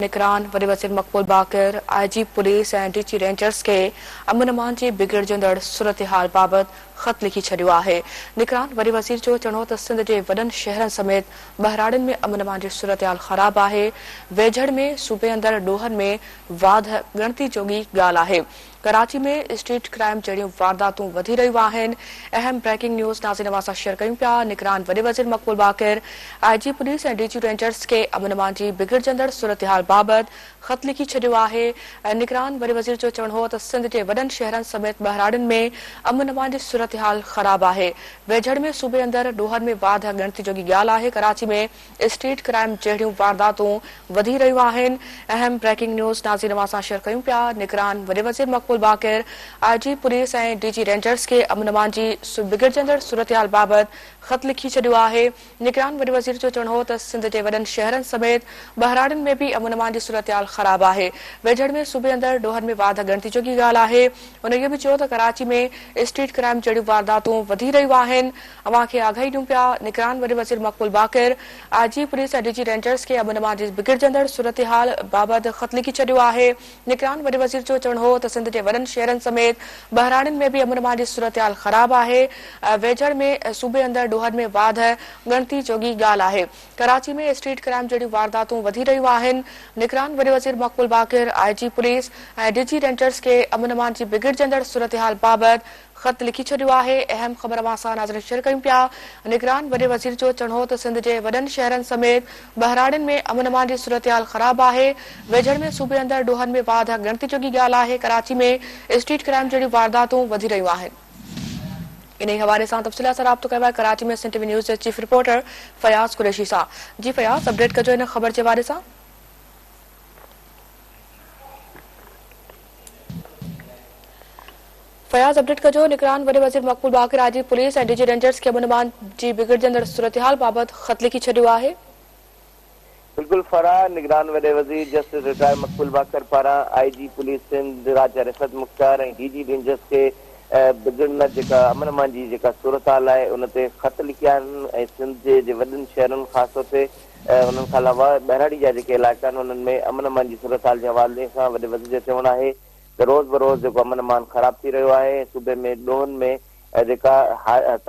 نگران وڏي وزير Maqbool Baqir, I G police ۽ D G rangers کي امن امان جي بگڙجندڙ صورتحال بابت خط لکي ڇڏيو آهي. نگران وڏي وزير جو چوڻ هو ته سنڌ جي وڏن شهرن سميت ٻهراڙين ۾ امن امان جي صورتحال خراب آهي، ويجهڙ ۾ صوبي اندر ڏوهن ۾ واڌ ڳڻتي جوڳي ڳالهه آهي. ڪراچي ۾ اسٽريٽ ڪرائيم جهڙيون وارداتون وڌي رهيون آهن، اهم بريڪنگ نيوز ناظرين اوهان سان شيئر ڪيون پيا، نگران وڏي وزير Maqbool Baqir I G police ۽ D G rangers کي امن امان جي بگڙجندڙ صورتحال بابت خط لکي ڇڏيو آهي، نگران وڏي وزير جو چوڻ هو ته سنڌ جي وڏن شهرن سميت ٻهراڙين ۾ امن امان جي صورتحال خراب آهي، ويجهڙ ۾ صوبي اندر ڏوهن ۾ واڌ ڳڻتي جوڳي ڳالهه آهي، ڪراچي ۾ اسٽريٽ ڪرائيم جهڙيون وارداتون وڌي رهيون آهن، اهم بريڪنگ نيوز ناظرين اوهان سان شيئر ڪيون پيا، نگران وڏي وزير Maqbool Baqir I G police ۽ D G rangers کي امن امان جي بگڙجندڙ صورتحال بابت خط لکي ڇڏيو آهي، نگران وڏي وزير جو چوڻ هو ته سنڌ جي وڏن شهرن سميت ٻهراڙين ۾ به امن امان جي صورتحال خراب آهي، ويجهڙ ۾ صوبي اندر ڏوهن ۾ واڌ ڳڻتي جوڳي ڳالهه آهي، هن اهو به چيو ته ڪراچي ۾ اسٽريٽ ڪرائيم جهڙيون وارداتون وڌي رهيون آهن، اوهان کي آگاهي ڏيون پيا، نگران وڏي وزير Maqbool Baqir I G police ۽ D G rangers کي امن امان جي بگڙجندڙ صورتحال بابت خط لکي ڇڏيو آهي، نگران وڏي وزير جو چوڻ هو ته سنڌ جي وڏن شهرن سميت ٻهراڙين ۾ به امن امان جي صورتحال خراب آهي، ويجهڙ ۾ صوبي اندر ڏوهن ۾ واڌ ڳڻتي جوڳي ڳالهه آهي، ڪراچي ۾ اسٽريٽ ڪرائيم جهڙيون وارداتون وڌي رهيون آهن، نگران وڏي وزير Maqbool Baqir I G police ۽ D G rangers کي امن امان جي بگڙجندڙ صورتحال بابت خط لکي ڇڏيو آهي، اهم خبر اوهان سان ناظرين شيئر ڪيون پيا، نگران وڏي وزير جو چوڻ هو ته سنڌ جي وڏن شهرن سميت ٻهراڙين ۾ امن امان جي صورتحال خراب آهي، ويجهڙ ۾ صوبي اندر ڏوهن ۾ واڌ ڳڻتي جوڳي ڳالهه آهي، ڪراچي ۾ اسٽريٽ ڪرائيم جهڙيون وارداتون وڌي رهيون آهن. انهي حوالي سان تفصيل سان رابطو ڪيو آهي ڪراچي ۾ سنڌ ٽي وي نيوز جي چيف رپورٽر فياض قريشي سان، جي فياض اپڊيٽ ڪجو ان خبر جي حوالي سان. فياض اپڊيٽ ڪجو، نگران وڏي وزير Maqbool Baqir I G police ۽ D G rangers کي امن امان جي بگڙجندڙ صورتحال بابت خط لکي ڇڏيو آهي. بلڪل فرح، نگران وڏي وزير جسٽس رٽائر مقبول باقر پاران I G police Sindh Raja Riffat Mukhtiar ۽ D G rangers کي بگڙندڙ جيڪا امن امان جي جيڪا صورتحال آهي ان تي خط لکيا آهن ۽ سنڌ جي وڏن شهرن خاص طور تي انهن کان علاوه ٻهراڙي جا جيڪي علائقا آهن انهن ۾ امن امان جي صورتحال جي حوالي سان وڏي وزير جو چوڻ آهي ته روز بروز جيڪو امن امان خراب ٿي رهيو آهي ۽ صوبي ۾ ڏوهن ۾ جيڪا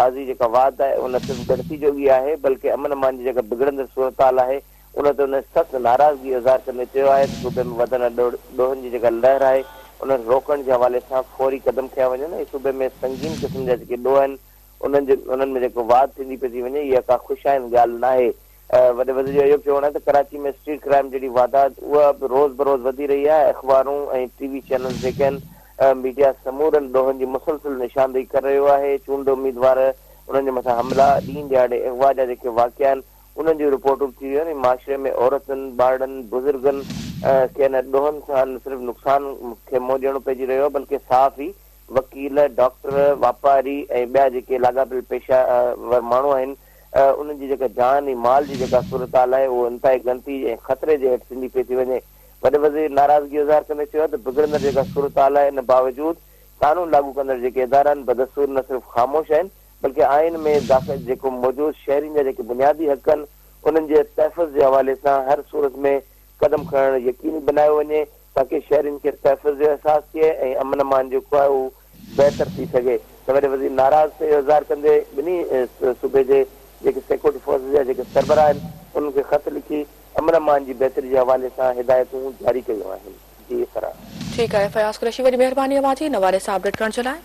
تازي جيڪا واڌ آهي اها نه صرف ڳڻتي جوڳي آهي بلڪه امن امان جي جيڪا بگڙندڙ صورتحال آهي ان تي هن سخت ناراضگي جو اظهار ڪندي چيو آهي ته صوبي ۾ وڌندڙ ڏوهن جي جيڪا لهر آهي ان کي روڪڻ جي حوالي سان فوري قدم کنيا وڃن ۽ صوبي ۾ سنگين قسم جا جيڪي ڏوهه آهن انهن جي انهن ۾ جيڪو واڌ ٿيندي پئي ٿي وڃي اها ڪا خوش آئند ڳالهه ناهي. وڏي وزير جو اهو به چوڻ آهي ته ڪراچي ۾ اسٽريٽ ڪرائيم جهڙي واردات اها به روز بروز وڌي رهي آهي، اخبارون ۽ ٽي وي چينلز جيڪي آهن ميڊيا سمورن ڏوهن جي مسلسل نشاندهي ڪري رهيو آهي، چونڊ اميدوار انهن جي مٿان حملا، ڏينهن ڏهاڙي اغوا جا جيڪي واقعا آهن انهن جون رپورٽون به ٿي رهيون آهن ۽ معاشري ۾ عورتن، ٻارڙن، بزرگن کي ان ڏوهن سان نه صرف نقصان کي منهن ڏيڻو پئجي رهيو آهي بلڪه صحافي، وڪيل، ڊاڪٽر، واپاري ۽ ٻيا جيڪي لاڳاپيل پيشه ور ماڻهو آهن انهن جي جيڪا جان ۽ مال جي جيڪا صورتحال آهي اهو انتهائي ڳڻتي ۽ خطري جي هيٺ ٿيندي پئي ٿي وڃي. وڏي وزير ناراضگي جو اظهار ڪندي چيو آهي ته بگڙندڙ جيڪا صورتحال آهي ان باوجود قانون لاڳو ڪندڙ جيڪي ادارا آهن بدستور نه صرف خاموش آهن بلڪه آئين ۾ داخل جيڪو موجود شهرين جا جيڪي بنيادي حق آهن انهن جي تحفظ جي حوالي سان هر صورت ۾ قدم کڻڻ يقيني بنايو وڃي تاڪه شهرين کي تحفظ جو احساس ٿئي ۽ امن امان جيڪو آهي اهو بهتر ٿي سگهي ته وڏي وزير ناراض ٿي اظهار ڪندي ٻنهي صوبي جي جيڪي سيڪيورٽي فورسز جا جيڪي سربراهه آهن انهن کي خط لکي امن امان جي بهتري جي حوالي سان هدايتون جاري ڪيون آهن. جي فرح. ٺيڪ آهي فياض قريشي وڏي مهرباني اوهان جي ان حوالي سان اپڊيٽ ڪرڻ جي لاء.